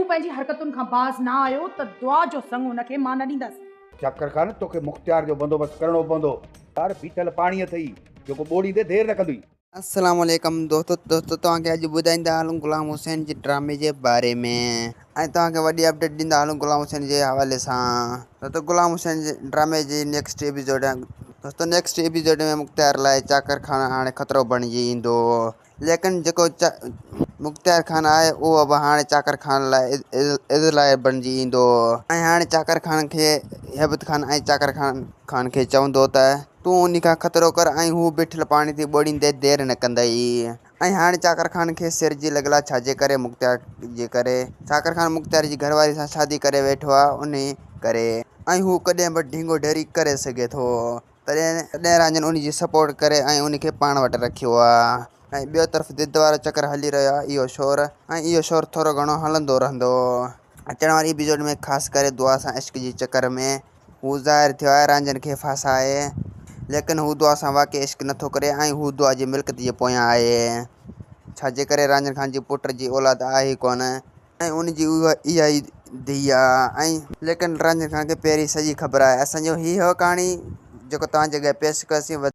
هو پنهنجي حرڪتن کان باز نه آيو ته دعا جو سڱ هن کي مان نه ڏيندس. چاڪر خان، توکي مختيار جو بندوبست ڪرڻو پوندو. يار، بيٺل پاڻي اٿئي، جيڪو ٻوڙيندي دير نه ڪندئي. السلام عليڪم دوستو دوستو توهان کي اڄ ٻڌائيندا هلون غلام حسين جي ڊرامي جي باري ۾ ۽ توهان کي وڏي اپڊيٽ ڏيندا هلون غلام حسين جي حوالي سان دوستو غلام حسين جي ڊرامي جي نيڪسٽ ايپيسوڊ دوستو نيڪسٽ ايپيسوڊ ۾ مختيار لاء چاڪر خان هاڻي خطرو بڻجي ايندو ليڪن جيڪو مختيار خان آهي اهو به هاڻي چاڪر خان لاء عزرائيل بڻجي ايندو ۽ هاڻي چاڪر خان کي هيبت خان ۽ چاڪر خان کي چوندو ته تون انهي کان خطرو ڪر ۽ هو بيٺل پاڻي تي ٻوڙيندي دير نه ڪندئي ۽ هاڻي چاڪر خان کي سر جي لڳل آهي ڇاجي ڪري مختيار جي ڪري چاڪر خان مختيار جي گهر واري سان شادي ڪري ويٺو آهي انهي ڪري ۽ هو ڪڏهن به ڍينگو ڍيري ڪري سگهي ٿو. تڏهن تڏهن رانجهن ان جي سپورٽ ڪري ۽ ان کي پاڻ وٽ رکيو آ ۽ ٻيو طرف دد وارو چڪر هلي رهيو آ اهو شور ۽ اهو شور ٿورو گهڻو هلندو رهندو. اچڻ واري ايپيسوڊ ۾ خاص ڪري دعا سان عشق جي چڪر ۾ هو ظاهر ٿيو آهي رانجهن کي ڦاسائي ليڪن هو دعا سان واقعي عشق نٿو ڪري ۽ هو دعا جي ملڪيت جي پويان آهي ڇاجي ڪري رانجهن خان جي پٽ جي اولاد آهي ئي ڪونه. ۽ ان جي اها ئي ڌيء آ ۽ ليڪن رانجهن خان کي پهرين سڄي خبر آهي. اسان جو هي هو ڪهاڻي جيڪو توهان جي اڳيان پيش ڪيوسين.